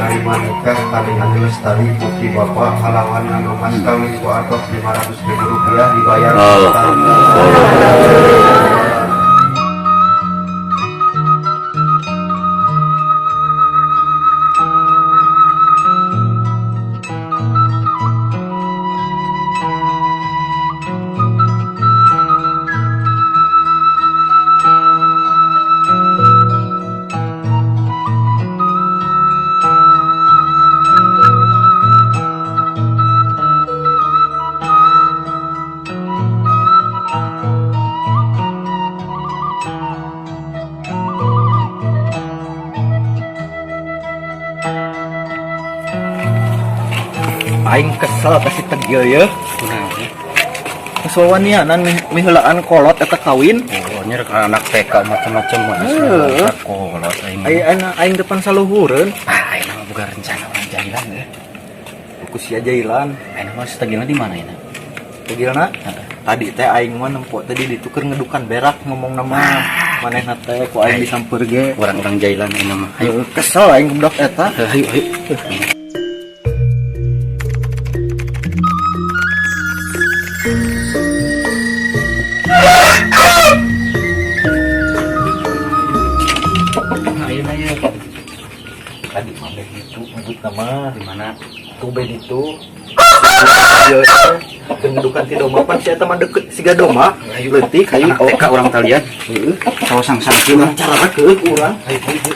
Tarima nikah Tani Lestari putri Bapak kalawan nganggo mas kawin ku artos Rp500.000 dibayar kontan. Aing kesel kasih tegil ya. Kunaon? Kesewanianan miheulaan kolot eta kawin. Oh, nya rek anak TK macam-macam mah. Heeh. Kolot aing. Ai aing aing depan saluhureun. Ah, aing mah boga rencana urang jailan ya. Ku sia jailan. Aing mah tegilna di mana ini? Tegilna tadi teh aing mah nempo tadi ditukar ngedukan berak ngomong nama manehna teh ku aing disamper ge. Orang-orang jailan aing mah. Ayo. Ayo kesel aing budak eta. Ayo, ayo. Ayo, ayo. Tadi mah beh itu nyebut nama Di mana? tuh beh itu. Ieu teh ngedukan ti domba pan si eta mah deket siga domba. Leutik hayu Anak TK urang talian. Heeh. Sawo sang-sang Urang cara keueuh urang. Ayo, ayo, ayo.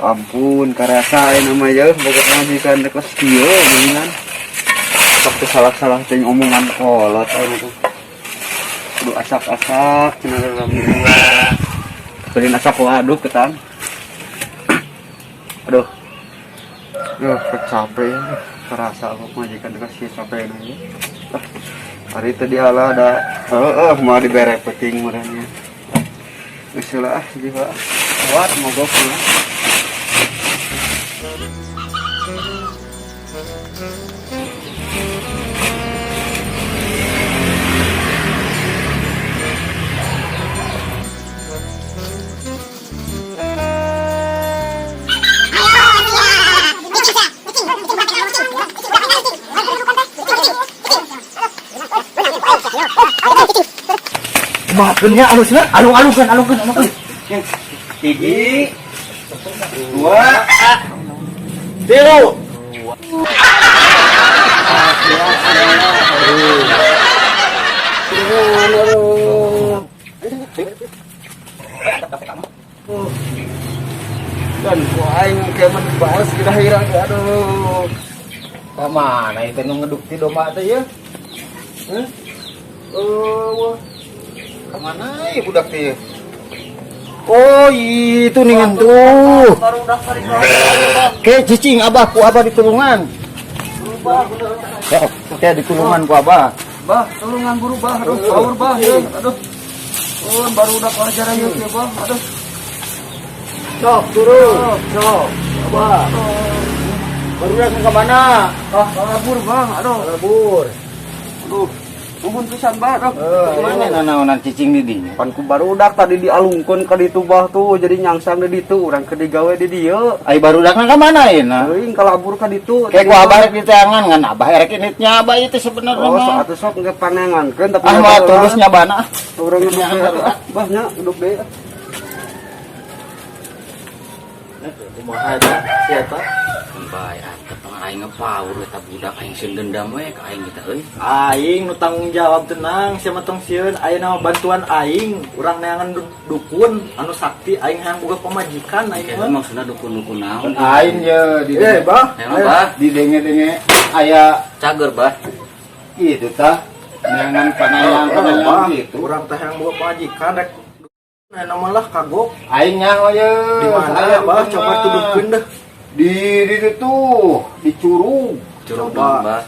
Ampun karasa aya nama ya boga pamajikan teh kelas kieu geuningan. Sok teu salah-salah teh omongan kolot aya tuh. Kudu asak-asak cenah alhamdulillah. Beureun asak waduh ketang. Aduh. Duh, capek ya. Kerasa aku pamajikan teh kelas kieu capek nya. Ah, hari tadi ala ada heeh mau dibere penting meureunnya. Geus lah ah jiwa. Kuat mogok lah. Kumahakeun nya alusna? Alung-alungkeun, alungkeun, alungkeun. Hiji, dua, tilu. Dan ku aing kemen balas kira-kira aduh. Ka mana itu nu ngeduk ti domba teh ya? Hah? Oh, ka mana ya budak teh? Oh, itu ningan tuh. Ke cicing abah ku abah ditulungan. Oke, ditulungan ku abah. Bah, tulungan guru bah, aduh, power bah, ya, aduh. Oh, baru udah pelajaran ya, bah, aduh. Sok, turun. Sok, abah. Baru datang ke mana? Ah, kabur bah, aduh. Kabur. Aduh, nuhun pisan bah, aduh. Mana nanaonan cicing di dinya? Pan ku barudak tadi dialungkeun ka ditu bah tuh, jadi nyangsang di ditu, urang keur digawe di dieu. Ai barudakna ka mana ayeuna? Teuing kalabur ka ditu. Kayak gua abah rek diteangan ngan abah erek initnya abah itu sebenarnya Oh, mah. sok atuh sok ge panengankeun tapi Ah mah tulus nyabana. Urang ngeduk deui atuh, ah, bah nya ngeduk deui. ah. Kumaha eta si eta? Bae atuh tong aing ngepaur eta budak aing sieun dendam we ka aing kita euy. Aing nu tanggung jawab tenang, sia mah tong sieun aya nama bantuan aing, urang neangan dukun anu sakti aing hayang boga pamajikan aing Eta mah. maksudna dukun-dukun naon? Aing ye di Eh, bah. Ayo bah, di denge-denge aya cager bah. itu tah neangan panayang Bah, panayang gitu. urang teh hayang boga pamajikan rek aya nama lah kagok. Aing nyaho ye. Di mana Aya bah dukun coba mah. tuduhkeun deh. Di di tuh di Curug. Curug Coba. bah.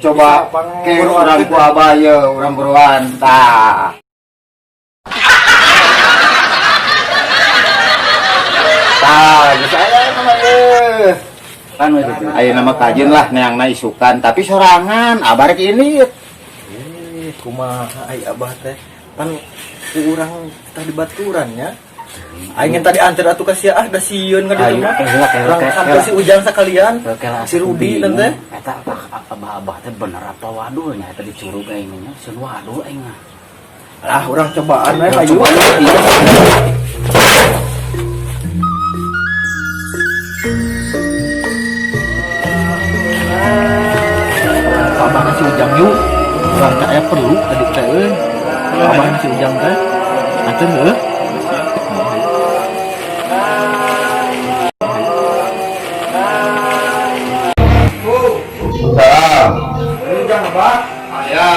Coba Bisa pang ke buruan urang gitu. ku abah ye, urang buruan tah. Tah, geus aya nama ye. Kan we gitu. Aya nama kajeun lah neangna isukan, tapi sorangan abah rek ini. Kumaha ai abah teh? Pan ku urang tadi baturan nya. Aing tadi anter atuh ka sia ah da sieun ka ditu mah. Urang sampai si Ujang sekalian. Si Rudi teh. Eta abah-abah teh bener apa wadul nya eta dicurug aing nya. Sieun wadul aing mah. Lah urang cobaan we hayu. Abah si Ujang yuk. Urang teh aya perlu tadi teh euy. Abah si Ujang teh. Anter heuh. Salam. Ujang abah. Aya.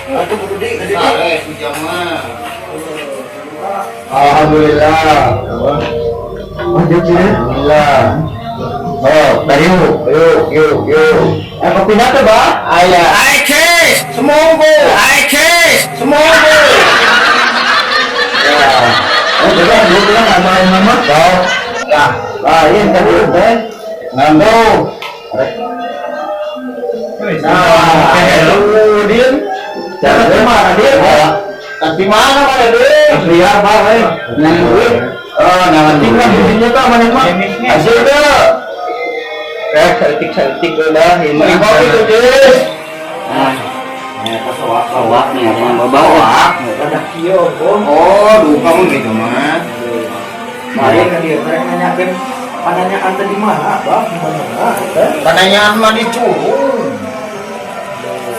Atuh Rudi ka ditu. Sare Ujang mah. Alhamdulillah. Alhamdulillah. Oh, yuk, yuk, yuk, yuk. Kopi nate, Pak? Aya. Ai kes, semongko. Ai kes, semongko. Ya. Oh, coba dulu bilang sama mama. Kau. Lah, lain tadi teh. Nganggo. Nah, Din. Jangan mana, Din? Tapi mana mana, Din? Liar, Pak, eh. Nang duit. Oh, nang tinggal di sini tuh mana mah. Hasil tuh. Cantik-cantik udah ini. Kopi tuh, Dis. Ah, eta sawak-sawak nih yang bawa. Ada kieu, Oh, duka mah gitu mah. Mari ka dieu rek nanyakeun pananyaan teh di mana, Bah? Di mana teh? Pananyaan mah di curug.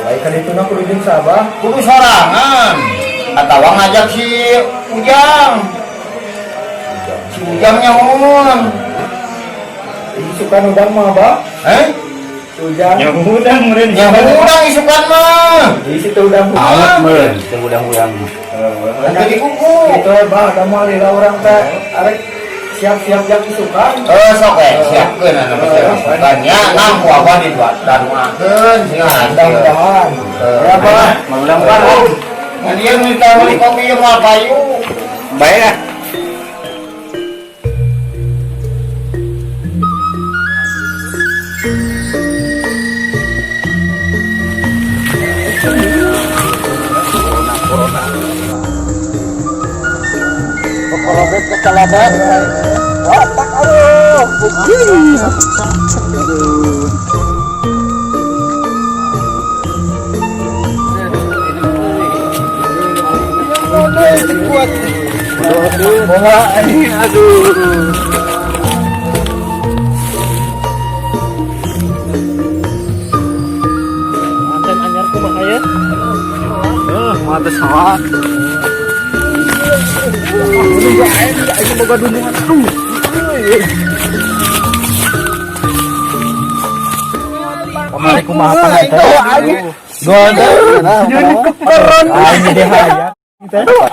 Baik ka ditu na kudu jeung sabah. Kudu sorangan. Atawa ngajak si Ujang. Si Ujangnya mun. Isukan udang mah, Bah? Eh? Si Ujang. Udang meureun. Yang udang isukan mah. Di situ udang. Awet meureun teu udang-udang. Jadi kuku. Itu bah, da moal lila urang teh arek siap-siap jang isukan. Eh, sok we, siapkeun anu mah isukannya. Nang ku abah didaruakeun sing Mudah-mudahan. Ya, Bah. Mang udang pan. Ngan ieu minta beli kopi ieu moal payu. Bae ah. Kolobet ke calabat. Otak aduh. Bola ini aduh. Manten anyar kumaha ya? Mata sawah. Aing boga dunungan. Aduh. Kamari kumaha pan teh? Dua teh. Jadi keperon. Aing deh aya.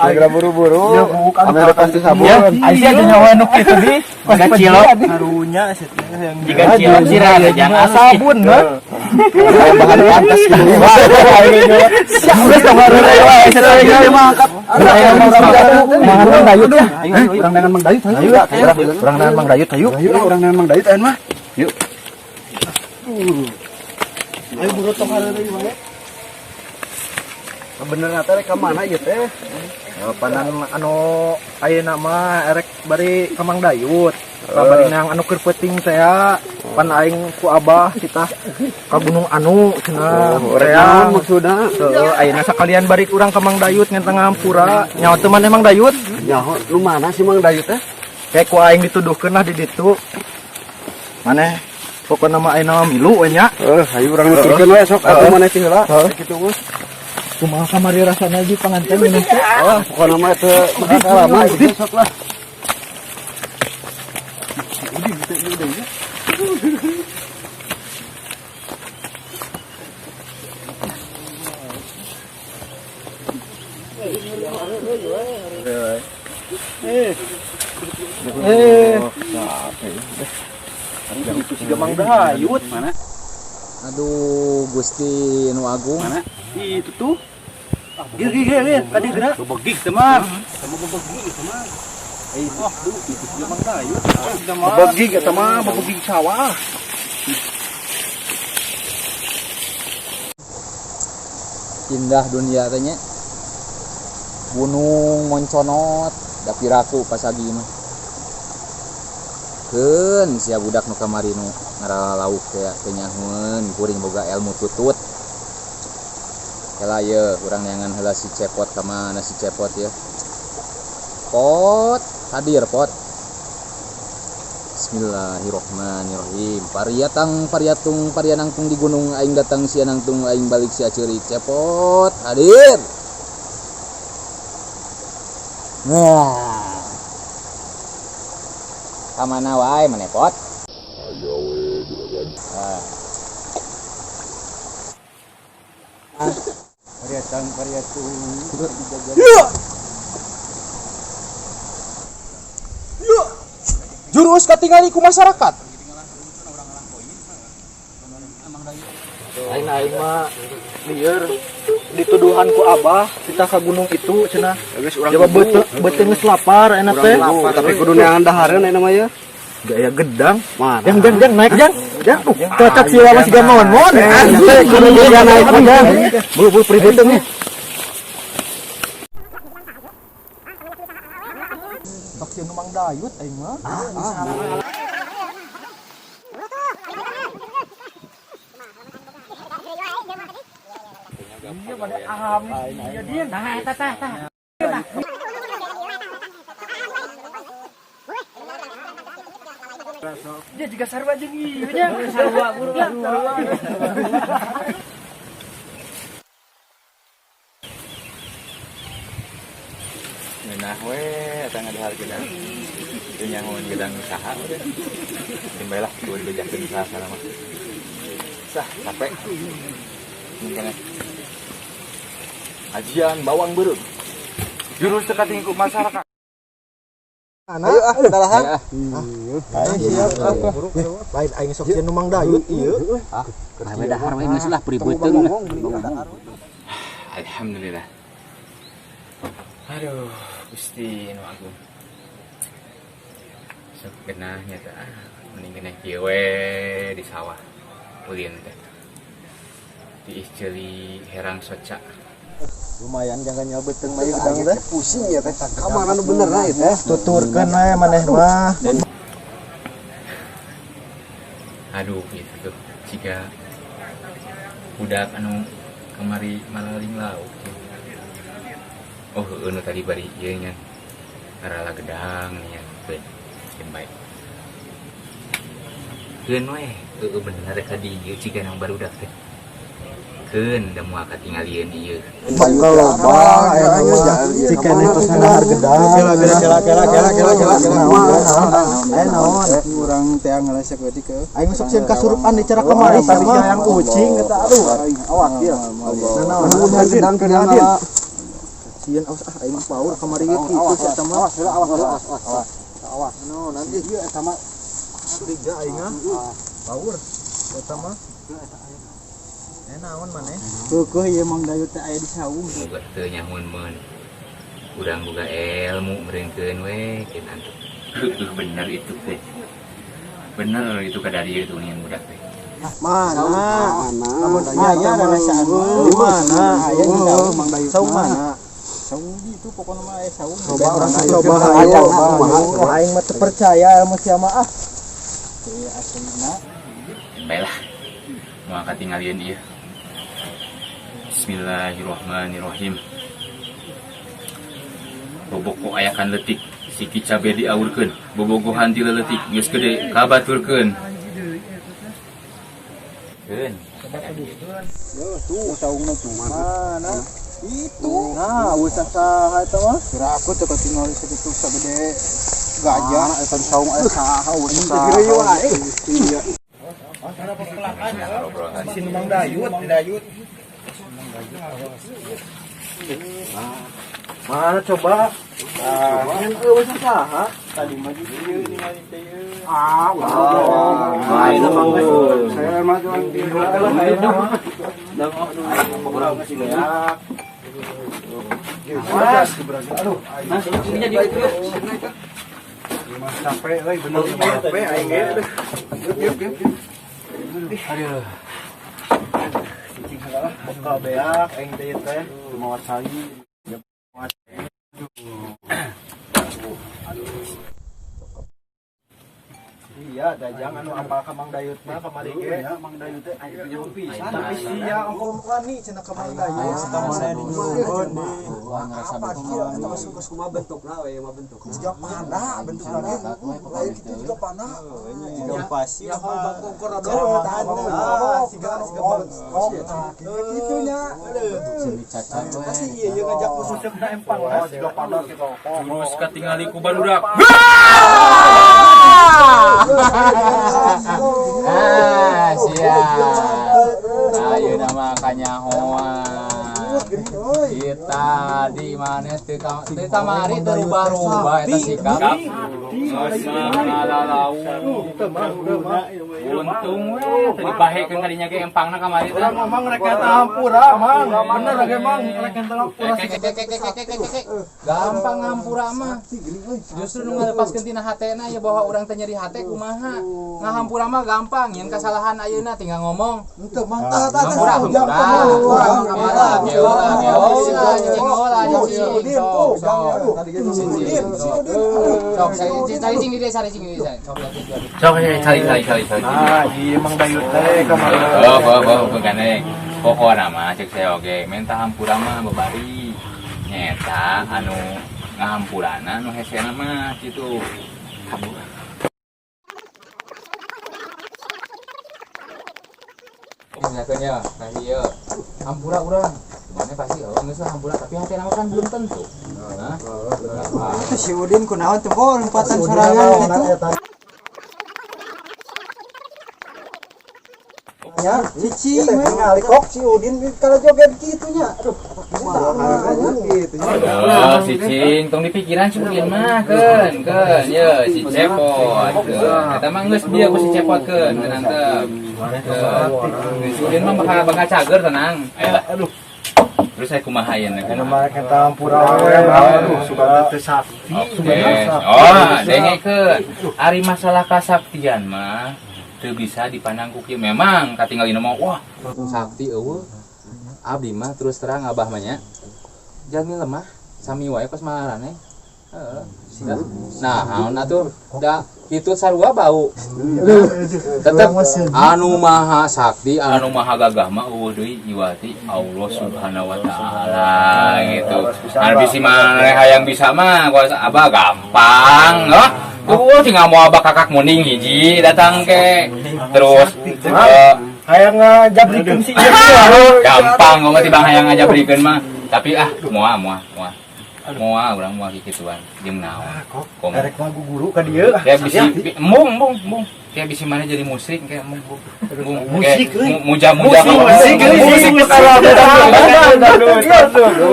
Aing buru-buru. Kamera pasti sabun. Aing sih nyawa nu kitu di. Jika cilok, Karunya sih yang jika cilok sih rada jangan sabun mah. Bahan pantas gitu. Geus tong hareureuy wae cenah mah angkat. Mang Dayut ya. Urang dengan Mang Dayut hayu. Urang dengan Mang Dayut hayu. Ayo urang dengan Mang Dayut ayeuna mah. Yuk. Ayo buru tong hareureuy wae. Bener teh rek ka mana ieu teh? Panan anu ayeuna mah erek bari ka Mang Dayut. Bari nang anu keur peuting teh pan aing ku abah kita ka Gunung Anu cenah. Rek naon maksudna? Heeh, ayeuna sakalian bari urang ka Mang Dayut ngan tengah hampura. Nyawa teu maneh Mang Dayut? Nyaho nu mana sih Mang Dayut teh? Kayak ku aing dituduhkeun lah di ditu. Maneh pokona mah ayeuna mah milu we nya. Hayu urang nuturkeun we sok atuh maneh ti heula. Kitu mah. Kumaha kamari rasana ji panganten minum teh? Oh, pokona mah teu lama gitu sok lah. Itu si Mang Dayut. Mana? Aduh, Gusti Nu Agung. Mana? Itu tuh. Gir gir gir, tadi gerak. Bebegig teh mah. Sama bebegig teh mah. Oh, duh, itu si Mang Dayut. Bebegig eta mah, bebegig sawah. Indah dunia teh nya. Gunung monconot da piraku pasagi mah. Keun sia budak nu kamari nu ngaralauk teh teu nyahoeun kuring boga ilmu tutut. Kela ye urang neangan heula si Cepot ka mana si Cepot ye. Pot hadir pot. Bismillahirrahmanirrahim. Pariatang pariatung parianangtung di gunung aing datang sia nangtung aing balik sia ceurik. Cepot hadir. Nah. Ka mana wae maneh pot? Aya we juragan. Ah. Pariatang pariatung Jurus katingali ku masyarakat. Lain aing mah lieur dituduhan ku abah kita ka gunung itu cenah. Coba beuteung geus lapar enak teh. Tapi kudu neangan dahareun aya mah ye. Gaya gedang. Mana? Jang jang naik jang. Jang. Cocok sih lama siga mon-mon. Kudu jang naik jang. Bulu bulu beuteung nih. Sok sieun Mang Dayut aing mah. Iya pada aham iya dia. Nah, eta tah tah. Dia juga sarua jeung ieu nya. Sarua buru sarua. Ngeunah we eta ngadahar gedang. Teu nyahoeun gedang saha we. Keun bae lah kudu dibejakeun saha saha mah. Sah capek. Mungkin ajian bawang beureum. Jurus teu katingku masyarakat. Ayo ah dalahan. Ayo siap ah. Lain aing sok sieun Mang Dayut ieu. Ah, we dahar we geus lah puri beuteung lah. Alhamdulillah. Aduh, Gusti nu agung. Sok genah nya teh ah, mending genah kieu we di sawah. Ulin teh. Tiis ceuli herang soca. Lumayan jangan nyal beuteung mah gedang teh. Pusing ya teh. Ka mana nu bener na ieu teh? Tuturkeun we maneh mah. Aduh, itu tuh jika budak anu kamari malaling lauk. Oh, heueuh nu tadi bari ieu nya. Ngarala gedang nya. Teu, keun bae. Keun we, heueuh bener ka dieu ciga nang barudak teh. Keun da moal katingalieun ieu. Loba aya mah cikeneh tos ngadahar gedang. Kela kela kela kela kela kela. Eh naon Urang teh ngalesek we ke. Aing sok sieun kasurupan di cara kamari sama yang kucing eta aduh. Awas dia. Naon Gedang gedang dia. Sieun awas ah aing mah paur kamari ge kitu si eta mah. Awas heula awas heula awas awas. Awas. No, nanti ieu eta mah curiga aing ah. Paur eta mah. Eh naon maneh? Heueuh ieu Mang Dayut teh aya di saung. Boga teu nyahoeun meun. Urang boga ilmu meureunkeun we keun antuk. Heueuh bener itu teh. Bener itu ka dieu tuh nian budak teh. Mana? Mana? Aya ada saung. Di mana? Aya di saung Mang Dayut. Saung mana? Saung itu pokoknya mah aya saung. Coba orang coba ayo. Aing mah teu percaya ilmu sia mah ah. Ieu aslina. Bae lah. Moal katingalieun ieu. Bismillahirrahmanirrahim. Boboko ayakan leutik, siki cabe diawurkeun, bobogohan ti leutik geus gede kabaturkeun. Keun. Tuh saungna tuh mana? Itu. Nah, usah saha eta mah. Kira aku teu katingali sakitu sagede gajah eta di saung aya saha usah saha. Iya. Si Mang Dayut, Dayut. Mana coba? Ngan eueuh saha? Tadi mah di ieu ningali teh ieu. Ah, udah. Ini mah Saya mah cuma di Mas, Aduh, sampai euy bener sampai aing ge. Yuk yuk yuk. Aduh. Cicing Bekal beak aing teh ieu teh. Mawa cai. Iya, dajang anu apal ka Mang Dayut mah kamari ge. Ya, Mang Dayut teh aing teh nyaho pisan. Tapi sia ongko wani cenah ka Mang Dayut. Mana dinyuhun. Apa kieu eta mah suka kumaha bentukna we mah bentukna. Jiga panah bentukna ge. Lain kitu juga panah. Jiga pasir. Ya bangkong korodok. Ah, siga siga bangkong. Kitu nya. Seni cacat we. Pasti ieu ieu ngajak musuh. Usupna empang lah Jiga panah kitu. Jurus katingali ku barudak. Ah, siap. Ayeuna mah kanyahoan. Kita di mana teu teu kamari teu rubah-rubah eta sikap. Untung we teu dibahekeun kadinya ge empangna kamari teh. Urang ngomong rek eta hampura, Mang. Bener ge Mang, rek eta hampura. Gampang ngampura mah. Justru nu ngalepaskeun tina hatena ya bahwa urang teh nyeri hate kumaha. Ngahampura mah gampang, nyeun kasalahan ayeuna tinggal ngomong. Henteu Mang tah tah. Hampura, hampura. Hampura, geola, geola, cicing, sok, sok. Sok, cari cing di desa, cari cing di desa. Sok, sok, cari, cari, cari, cari. Ah, iya Mang Dayut teh kamari. Oh, oh, oh, bukan pokokna mah cek saya oge, minta hampura mah babari. Nyeta anu ngahampurana anu hesena mah kitu. Hampura. Misalkan ya, nah iya, hampura urang. Mana pasti oh geus lah hampura, tapi hatena mah kan belum tentu. Nah, Itu si Udin kunaon teh kok lompatan sorangan gitu. Ya, cici we ngalikok si Udin kalau joget kitu nya. Aduh, gitu. Oh, si Cing, tong dipikiran si Udin mah keun, keun, ye si Cepot. Keun. Eta mah geus bieu ku si Cepot keun, tenang teu. Si Udin mah bakal bakal cager tenang. Ayolah. Aduh. Terus saya kumaha ayeuna Anu kumaha? mah eta hampura we, aduh suka teh sakti. Oke. Oh, dengekeun. Ari masalah kasaktian mah teu bisa dipandang ku kieu. Memang katinggalina mah wah, sakti eueuh. Abdi mah terus terang abah mah nya. Jalmi lemah sami wae kos malarane. Heeh. Nah, naon atuh? Da kitu sarua bau. Tetep anu maha sakti, anu maha gagah mah eueuh deui iwati Allah Subhanahu wa taala gitu. Anu bisi maneh hayang bisa mah kos abah gampang, heuh. Tuh tinggal mau abah kakak muning hiji datang ke. Terus Hayang ngajabrikeun si ieu. gampang ngomong tibang hayang ngajabrikeun mah. Tapi ah moal moal moal. Moal urang moal kikituan jeung naon. Komo. Erek mah guru ka dieu. Kayak bisi embung embung embung. Kayak bisi mana jadi musrik kayak embung embung. Musik, euy. Muja muja Musik, musik, musik.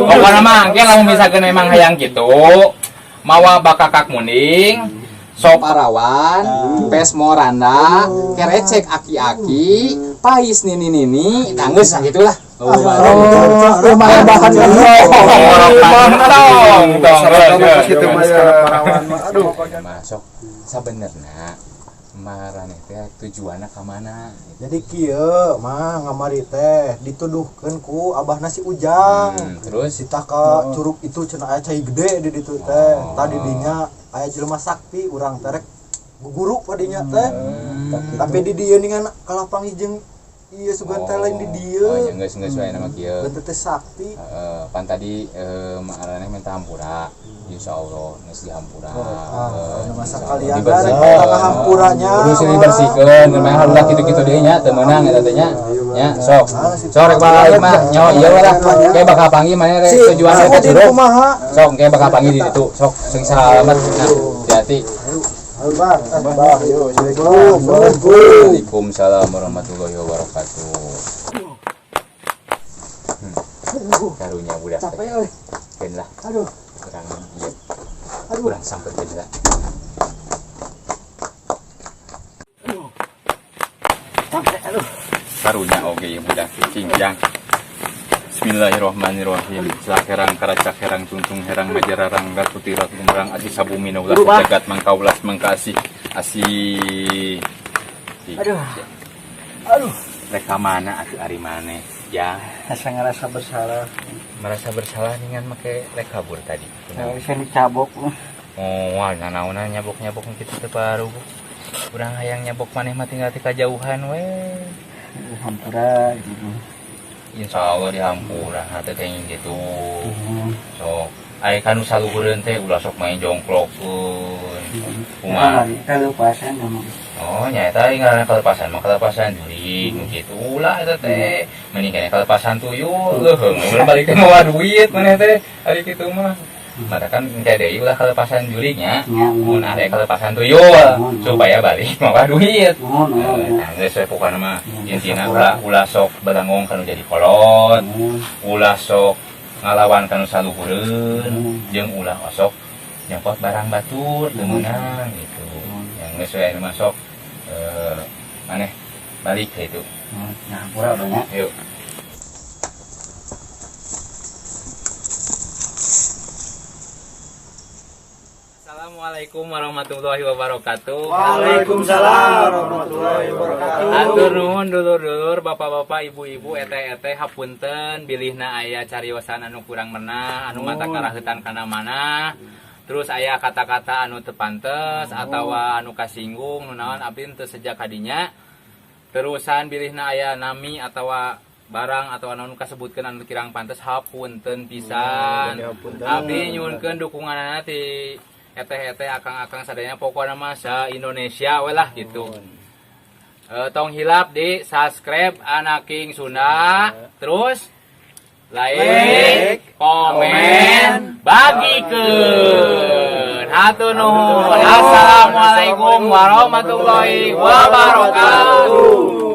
Pokoknya mah kayak lamun misalkan emang hayang gitu, mawa bakakak muning, sop parawan, pes moranda, kerecek aki-aki, pais nini-nini, tanggeus lah gitulah. Oh, Lumayan bahan kan. tong tong. Kitu mah parawan mah. Aduh. Masuk sabenerna marane teh tujuanna ka mana? Jadi kieu mah ngamari teh dituduhkeun ku abahna si Ujang. Terus Sitah ka curug itu cenah aya cai gede di ditu teh. Tadi dinya aya jelema sakti urang teh rek guguru padinya teh. Tapi di dieu ningan kalah panggih jeung ieu sugan teh lain di dieu. Oh, ya geus geus wae nama kieu. Bentuk teh sakti. Heeh, pan tadi marane minta hampura. Insyaallah geus dihampura. Ah, masa insyaallah. kalian Dibersihkeun. dari hampuranya. Kudu sih dibersihkeun, memang harus kitu-kitu deui nya teu meunang eta teh nya. Nya sok. Sok rek balik mah nyo ieu lah. Kayak bakal panggih maneh rek Si, tujuan si rek ka Udin curug. kumaha? Sok kayak bakal panggih di ditu. Sok sing salamet. Nah, hati-hati. Ayo, Bang. Bang, yo, Assalamualaikum. Waalaikumsalam warahmatullahi wabarakatuh. Karunya budak teh. Capek euy. Keun lah. Aduh. Kurang ieu. Aduh. Kurang sampeurkeun lah. Karunya oge ieu budak cicing jang. Bismillahirrahmanirrahim. Sakerang karacak herang tungtung herang majararang ratu tirat lumrang asih sabumi naulas jagat mangkaulas mangkasih asih. Aduh. Aduh. Rek ka mana atuh ari maneh? Ya. Asa ngerasa bersalah. Merasa bersalah dengan make rek kabur tadi. Nah, bisa dicabok. Oh, wah, nanaonan nyabok-nyabok kitu teh baru. Urang hayang nyabok maneh mah tinggal ti kajauhan we. Hampura gitu. Insya Allah dihampura hate teh gitu. Sok, aya kanu saluhureun teh ulah sok main jongklokkeun. Kumaha? Kalepasan emang. Oh, nyaeta ngaranna kalepasan mah kalepasan jurig nu kitu ulah eta teh. Mending keneh kalepasan tuyul leuheung mun balik teh mawa duit maneh teh ari kitu mah. Mata kan engke deui ulah kalepasan jurignya. Mun aya kalepasan tuyul supaya balik mawa duit. Nah, geus we pokona mah intina ulah ulah sok balangong kanu jadi kolot, ulah sok ngalawan kanu saluhureun, jeung ulah osok nyopot barang batur teu meunang gitu. Yang geus we anu masuk maneh balik ke itu. Nah, hampura banyak. Yuk. Assalamualaikum warahmatullahi wabarakatuh. Waalaikumsalam warahmatullahi wabarakatuh. Atur nuhun dulur-dulur, bapak-bapak, ibu-ibu, ete-ete, hapunten bilihna aya cariosan anu kurang menah, anu mata karahetan kana mana. Terus aya kata-kata anu teu pantes atawa anu kasinggung nu naon abdi teu sejak kadinya. Terusan bilihna aya nami atawa barang atau anu kasebutkeun anu kirang pantes hapunten pisan. Abdi nyuhunkeun dukunganana ti eteh-eteh akang-akang sadayana pokona mah sa Indonesia we lah gitu. Tong hilap di subscribe Anaking Sunda, terus like, komen, bagikeun. Hatur nuhun. Assalamualaikum warahmatullahi wabarakatuh.